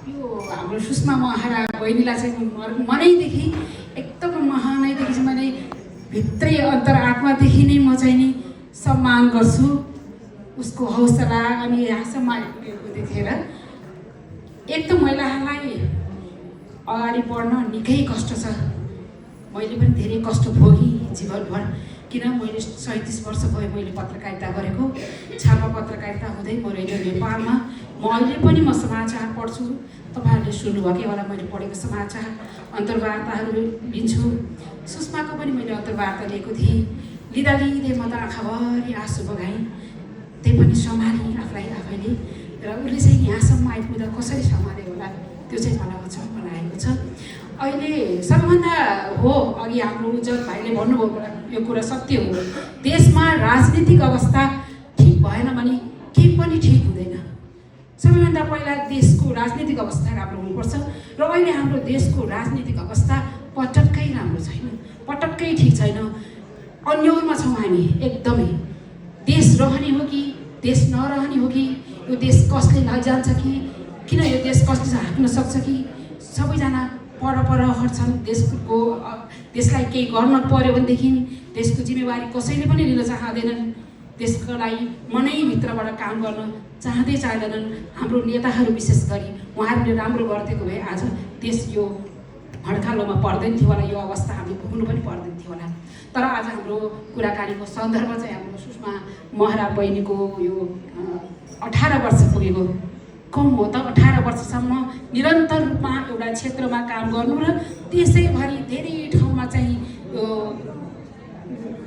यो हाम्रो सुषमा महारा बहिनीलाई चाहिँ मनैदेखि एकदम महानैदेखि चाहिँ मैले भित्रै अन्तरात्मादेखि नै म चाहिँ नि सम्मान गर्छु। उसको हौसला अनि यहाँसम्म आइपुगेको देखेर एक त महिलाहरूलाई अगाडि बढ्न निकै कष्ट छ। मैले पनि धेरै कष्ट भोगेँ जीवनभर, किन मैले 37 वर्ष भयो मैले पत्रकारिता गरेको। छापा पत्रकारिता हुँदै म रेडियो नेपालमा म अहिले पनि म समाचार पढ्छु। तपाईँहरूले सुन्नुभएकै होला मैले पढेको समाचार अन्तर्वार्ताहरू लिन्छु। सुषमाको पनि मैले अन्तर्वार्ता लिएको थिएँ। लिँदा लिँदै म त आँखाभरि आँसु बगाएँ। त्यही पनि सम्हालेँ आफूलाई आफैले, र उसले चाहिँ यहाँसम्म आइपुग्दा कसरी सम्हाल्यो होला त्यो चाहिँ मलाई अचम्म लागेको छ। अहिले सबभन्दा हो अघि हाम्रो उज्जवल भाइले भन्नुभयो यो कुरा सत्य हो। देशमा राजनीतिक अवस्था ठिक भएन भने केही पनि ठिक हुँदैन। सबैभन्दा पहिला देशको राजनीतिक अवस्था राम्रो हुनुपर्छ, र अहिले हाम्रो देशको राजनीतिक अवस्था पटक्कै राम्रो छैन, पटक्कै ठिक छैन। अन्यलमा छौँ हामी एकदमै। देश रहने हो कि देश नरहने हो कि, यो देश कसले लैजान्छ कि, किन यो देश कसले हाँक्न सक्छ कि, सबैजना पर हट्छन्। देशलाई केही गर्न पर्यो भनेदेखि देशको जिम्मेवारी कसैले पनि लिन चाहँदैनन्। देशको लागि मनैभित्रबाट काम गर्न चाहँदैनन् हाम्रो नेताहरू। विशेष गरी उहाँहरूले राम्रो गरिदिएको भए आज देश यो हड्कालोमा पर्दैन थियो होला, यो अवस्था हामी भोग्नु पनि पर्दैन थियो होला। तर आज हाम्रो कुराकानीको सन्दर्भ चाहिँ हाम्रो सुषमा महारा बहिनीको यो 18 वर्ष पुगेको कम हो त। 18 वर्षसम्म निरन्तर रूपमा एउटा क्षेत्रमा काम गर्नु र त्यसैभरि धेरै ठाउँमा चाहिँ यो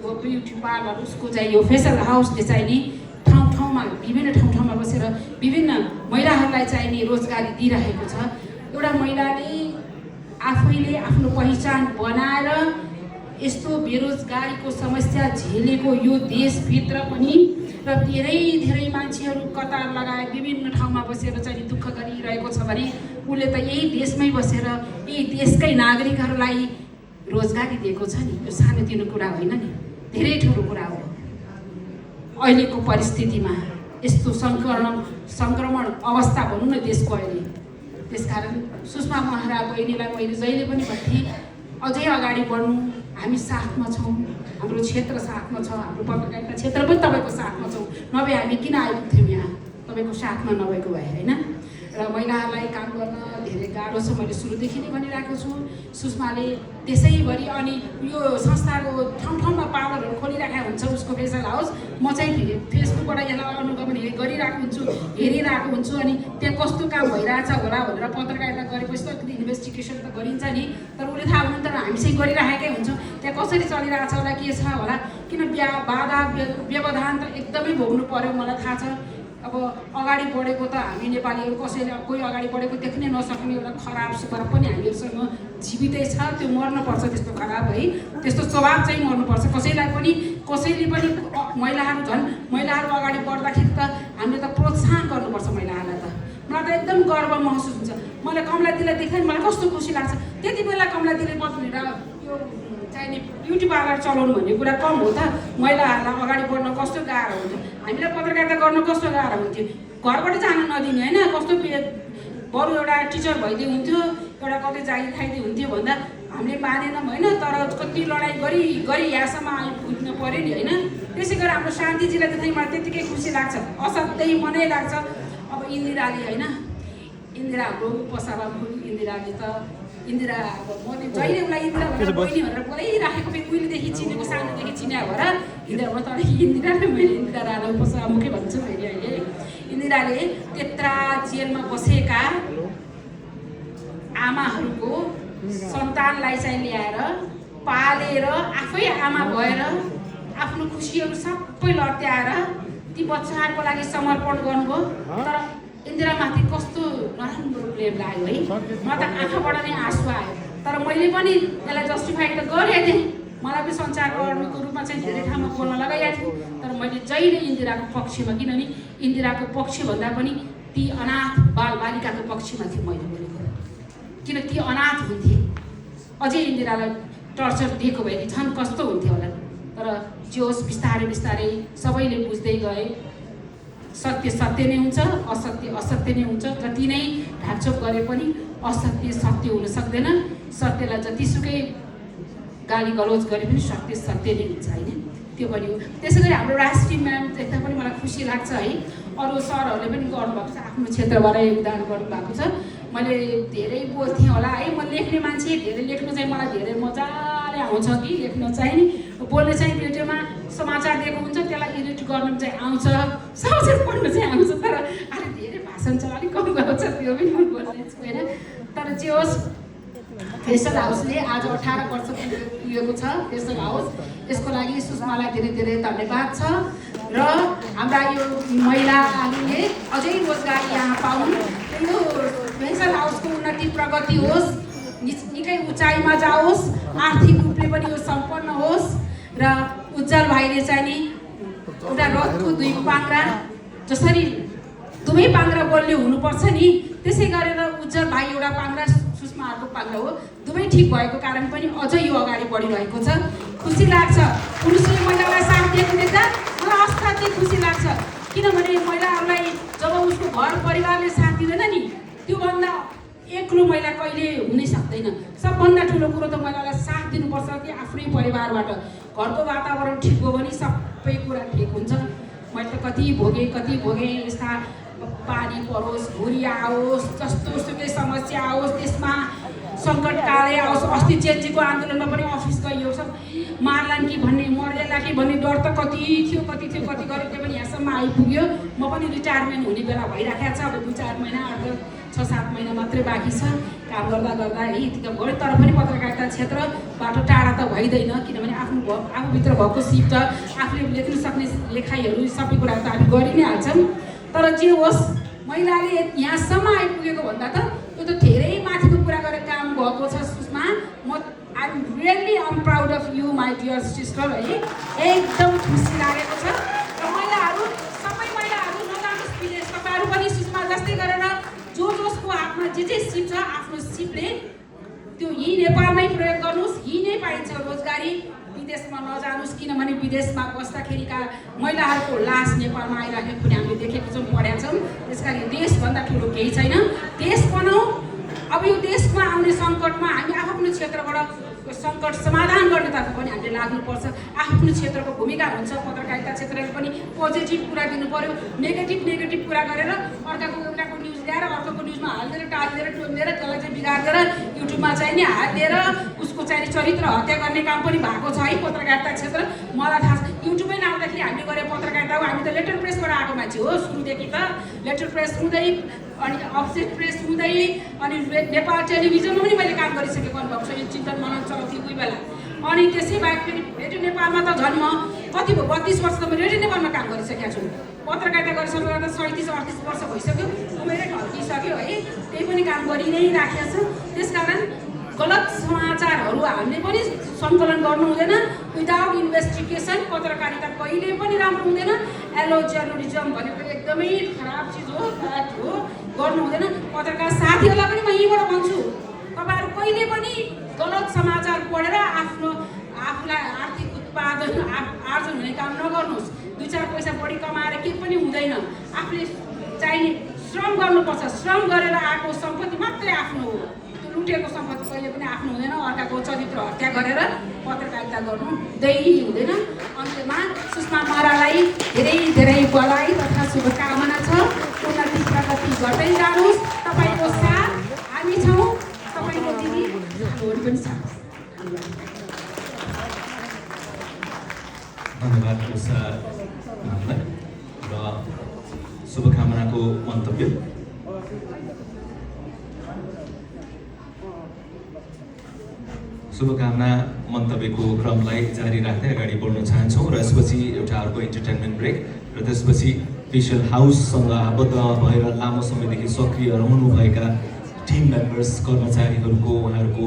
ब्युटी पार्लर उसको चाहिँ यो फेसल हाउसले चाहिँ नि ठाउँमा विभिन्न ठाउँमा बसेर विभिन्न महिलाहरूलाई चाहिँ नि रोजगारी दिइरहेको छ। एउटा महिलाले आफैले आफ्नो पहिचान बनाएर यस्तो बेरोजगारीको समस्या झेलेको यो देशभित्र पनि, र धेरै मान्छेहरू कतार लगाए विभिन्न ठाउँमा बसेर चाहिँ दुःख गरिरहेको छ भने उसले त यही देशमै बसेर यही देशकै नागरिकहरूलाई रोजगारी दिएको छ नि। यो सानोतिनो कुरा होइन नि, धेरै ठुलो कुरा हो। अहिलेको परिस्थितिमा यस्तो सङ्क्रमण अवस्था भनौँ न देशको अहिले। त्यसकारण सुषमा महारा बहिनीलाई मैले जहिले पनि भन्थेँ अझै अगाडि बढ्नु, हामी साथमा छौँ, हाम्रो क्षेत्र साथमा छ, हाम्रो पत्रकारिता क्षेत्र पनि तपाईँको साथमा छौँ। नभए हामी किन आइपुग्थ्यौँ यहाँ तपाईँको साथमा नभएको भए, होइन? र महिलाहरूलाई काम गर्न धेरै गाह्रो छ, मैले सुरुदेखि नै भनिरहेको छु। सुषमाले त्यसैभरि अनि यो संस्थाको ठाउँमा पार्लरहरू खोलिरहेको हुन्छ उसको फेसल हाउस। म चाहिँ फेसबुकबाट यसलाई अनुगमन गरिरहेको हुन्छु, हेरिरहेको हुन्छु। अनि त्यहाँ कस्तो काम भइरहेछ होला भनेर पत्रकारिता गरेपछि त अलिकति इन्भेस्टिगेसन त गरिन्छ नि, तर उसले थाहा हुनु त हामी चाहिँ गरिरहेकै हुन्छौँ। त्यहाँ कसरी चलिरहेछ होला, के छ होला, किन बाधा व्यवधान त एकदमै भोग्नु पर्यो, मलाई थाहा छ। अब अगाडि बढेको त हामी नेपालीहरू कसैले कोही अगाडि बढेको देख्नै नसक्ने एउटा खराब स्वभाव पनि हामीहरूसँग जीवितै छ। त्यो मर्नुपर्छ, त्यस्तो खराब है, त्यस्तो स्वभाव चाहिँ मर्नुपर्छ। कसैले पनि महिलाहरू अगाडि बढ्दाखेरि त हामीले त प्रोत्साहन गर्नुपर्छ महिलाहरूलाई। त मलाई त एकदम गर्व महसुस हुन्छ। मलाई कमला दिदीलाई देख्दा मलाई कस्तो खुसी लाग्छ। त्यति बेला कमला दिदीले बस्नेर यो चाहिने ब्युटी पार्लर चलाउनु भन्ने कुरा कम हो त। महिलाहरूलाई अगाडि बढ्न कस्तो गाह्रो हुन्थ्यो, हामीलाई पत्रकारिता गर्न कस्तो गाह्रो हुन्थ्यो, घरबाट जान नदिने होइन, कस्तो बरु एउटा टिचर भइदिए हुन्थ्यो, एउटा कतै जागिर खाइदिए हुन्थ्यो भन्दा हामीले मानेनौँ होइन। तर कति लडाइँ गरी यहाँसम्म आइपुग्नु पऱ्यो नि होइन। त्यसै गरी हाम्रो शान्तिजीलाई देख्दै मलाई त्यत्तिकै खुसी लाग्छ, असाध्यै मनै लाग्छ। अब इन्दिराले होइन, इन्दिरा हाम्रो उपसभामुख इन्दिराले त इन्दिरा अब म जहिले उसलाई इन्दिरा भनेर बहिनी भनेर बोलाइराखेको फेरि उहिलेदेखि चिनेको, सानोदेखि चिने भएर इन्दिरा तर इन्दिरा नै मैले इन्दिरा राणा उपसभामुखै भन्छु फेरि अहिले। इन्दिराले त्यत्रा जेलमा बसेका आमाहरूको सन्तानलाई चाहिँ ल्याएर पालेर आफै आमा भएर आफ्नो खुसीहरू सबै लट्याएर ती बच्चाहरूको लागि समर्पण गर्नुभयो। तर इन्दिरामाथि कस्तो नराम्रो प्रेम लाग्यो है, म त आँखाबाट नै आँसु आयो। तर मैले पनि यसलाई जस्टिफाई त गरेँ थिएँ, मलाई पनि सञ्चारकर्मीको रूपमा चाहिँ धेरै ठाउँमा बोल्न लगाइएको थिएँ। तर मैले जहिले इन्दिराको पक्षमा, किनभने इन्दिराको पक्षभन्दा पनि ती अनाथ बालबालिकाको पक्षमा थियो मैले बोलेको, किन ती अनाथ हुन्थे। अझै इन्दिरालाई टर्चर दिएको भए कि झन् कस्तो हुन्थ्यो होला। तर जे होस् बिस्तारै सबैले बुझ्दै गए। सत्य सत्य नै हुन्छ, असत्य असत्य नै हुन्छ। जति नै ढाकछोप गरे पनि असत्य सत्य हुन सक्दैन। सत्यलाई जतिसुकै गाली गलौज गरे पनि सत्य सत्य नै हुन्छ होइन, त्यो पनि हो। त्यसै गरी हाम्रो राष्ट्रिय म्याम देख्दा पनि मलाई खुसी लाग्छ है। अरू सरहरूले पनि गर्नुभएको छ, आफ्नो क्षेत्रबाट योगदान गर्नुभएको छ। मैले धेरै बोल्थेँ होला है, म लेख्ने मान्छे, धेरै लेख्नु चाहिँ मलाई धेरै मजाले आउँछ कि लेख्न चाहिँ नि, बोल्ने चाहिँ रेडियोमा समाचार दिएको हुन्छ त्यसलाई एडिट गर्नु चाहिँ आउँछ, समाचार पढ्नु चाहिँ आउँछ, तर अलिक धेरै भाषण चाहिँ अलिक कम आउँछ, त्यो पनि म बोल्ने छु होइन। तर जे होस्, फेसल हाउसले आज 18 वर्ष पुगेको छ फेसल हाउस, यसको लागि सुषमालाई धेरै धेरै धन्यवाद छ। र हाम्रा यो महिलाहरूले अझै रोजगार यहाँ पाउन्, यो फेसल हाउसको उन्नति प्रगति होस्, निकै उचाइमा जाओस्, आर्थिक रूपले पनि यो सम्पन्न होस्। र उज्जवल भाइले चाहिँ नि एउटा रथको दुई पाङ्ग्रा, जसरी दुवै पाङ्ग्रा बोल्ने हुनुपर्छ नि, त्यसै गरेर उज्जवल भाइ एउटा पाङ्ग्रा, सुषमा अर्को पाङ्ग्रा हो। दुवै ठिक भएको कारण पनि अझै यो अगाडि बढिरहेको छ। खुसी लाग्छ पुरुषले महिलालाई साथ दिएको देख्दा, मलाई असाध्यै खुसी लाग्छ। किनभने महिलाहरूलाई जब उसको घर परिवारले साथ दिँदैन नि, त्योभन्दा एक्लो महिला कहिले हुनै सक्दैन। सबभन्दा ठुलो कुरो त महिलालाई साथ दिनुपर्छ कि आफ्नै परिवारबाट। घरको वातावरण ठिक हो भने सबै कुरा ठिक हुन्छ। मैले त कति भोगेँ यस्ता पानी परोस्, भुरी आओस्, जस्तो सुकै समस्या आओस्, त्यसमा सङ्कटकाले आओस्। अस्ति चेन्जीको आन्दोलनमा पनि अफिस गइयो, सब मार्लान् कि भन्ने, मर्देला कि भन्ने डर त कति थियो कति गरेँ, त्यो पनि यहाँसम्म आइपुग्यो। म पनि रिटायरमेन्ट हुने बेला भइराखेको छ, अब 2-4 महिना, 6-7 महिना मात्रै बाँकी छ काम गर्दा है, यतिका गऱ्यो। तर पनि पत्रकारिता क्षेत्रबाट टाढा त भइँदैन, किनभने आफूभित्र भएको सिप त आफूले लेख्न सक्ने लेखाइहरू सबै कुरा त हामी गरि नै हाल्छौँ। तर जे होस्, महिलाले यहाँसम्म आइपुगेको भन्दा त यो त धेरै माथिको कुरा गरेर काम भएको छ Sushma. I am proud of you my dear sister है, एकदम खुसी लागेको छ। र महिलाहरू, सबै महिलाहरू नजानुहोस् विदेश, तपाईँहरू पनि सुषमा जस्तै गरेर जसको हातमा जे सिप छ, आफ्नो सिपले त्यो यहीँ नेपालमै प्रयोग गर्नुहोस्, यहीँ नै पाइन्छ रोजगारी। विदेशमा नजानुहोस्, किनभने विदेशमा बस्दाखेरिका महिलाहरूको लास नेपालमा आइराखेको पनि हामीले देखेको छौँ, पढेका छौँ। त्यस कारण देशभन्दा ठुलो केही छैन, देश बनाऊ। अब यो देशमा आउने सङ्कटमा हामी आफ्नो क्षेत्रबाट सङ्कट समाधान गर्नेतर्फ पनि हामीले लाग्नुपर्छ। आफ्नो क्षेत्रको भूमिका हुन्छ, पत्रकारिता क्षेत्रले पनि पोजिटिभ कुरा दिनु पर्यो। नेगेटिभ कुरा गरेर अर्काको एउटाको न्युज ल्याएर अर्कोको न्युजमा हालिदिएर टालिदिएर टोलिदिएर त्यसलाई चाहिँ बिगारिदिएर युट्युबमा चाहिँ नि हालिदिएर उसको चाहिँ चरित्र हत्या गर्ने काम पनि भएको छ है पत्रकारिता क्षेत्र। मलाई थाहा छ, युट्युबै नआउँदाखेरि हामीले गरे पत्रकारिता हो। हामी त लेटर प्रेसबाट आएको मान्छे हो, सुरुदेखि त लेटर प्रेस हुँदै अनि अफसेट प्रेस हुँदै अनि नेपाल टेलिभिजनमा पनि मैले काम गरिसकेको अनुभव छ। यो चिन्तन मनन चलाउँथेँ कोही बेला। अनि त्यसै बाहेक फेरि रेडियो नेपालमा त झन् म कति भयो 32 वर्ष त म रेडियो नेपालमा काम गरिसकेको छु। पत्रकारिता गरिसकेर त 37-38 वर्ष भइसक्यो, उमेरै ढल्किसक्यो है, त्यही पनि काम गरि नै राखेको छ। त्यसकारण गलत समाचारहरू हामीले पनि सङ्कलन गर्नु हुँदैन। विदाउट इन्भेस्टिगेसन पत्रकारिता कहिले पनि राम्रो हुँदैन। एलो जर्नलिजम भनेको एकदमै खराब चिज हो, फ्याक्ट हो, गर्नु हुँदैन। पत्रकार साथीहरूलाई पनि म यहीँबाट भन्छु, तपाईँहरू कहिले पनि गलत समाचार पढेर आफूलाई आर्थिक उत्पादन आर्जन हुने काम नगर्नुहोस्। 2-4 पैसा बढी कमाएर केही पनि हुँदैन। आफूले चाहिने श्रम गर्नुपर्छ। श्रम गरेर आएको सम्पत्ति मात्रै आफ्नो हो, लुटेको सम्पत्ति कहिले पनि आफ्नो हुँदैन। अर्काको चरित्र हत्या गरेर पत्रकारिता गर्नु हुँदैन। अन्त्यमा सुषमा मारालाई धेरै धेरै बधाई तथा शुभकामना छ। उन्नति प्रगति गर्दै जानुहोस्। तपाईँको साथ हामी छौँ, तपाईँको दिदी हामी पनि छ। धन्यवाद उषा म्यामलाई र शुभकामनाको मन्तव्य। शुभकामना मन्तव्यको क्रमलाई जारी राख्दै अगाडि बढ्न चाहन्छौँ र यसपछि एउटा अर्को इन्टरटेनमेन्ट ब्रेक र त्यसपछि फेसल हाउससँग आबद्ध भएर लामो समयदेखि सक्रिय रहनुभएका टिम मेम्बर्स कर्मचारीहरूको उहाँहरूको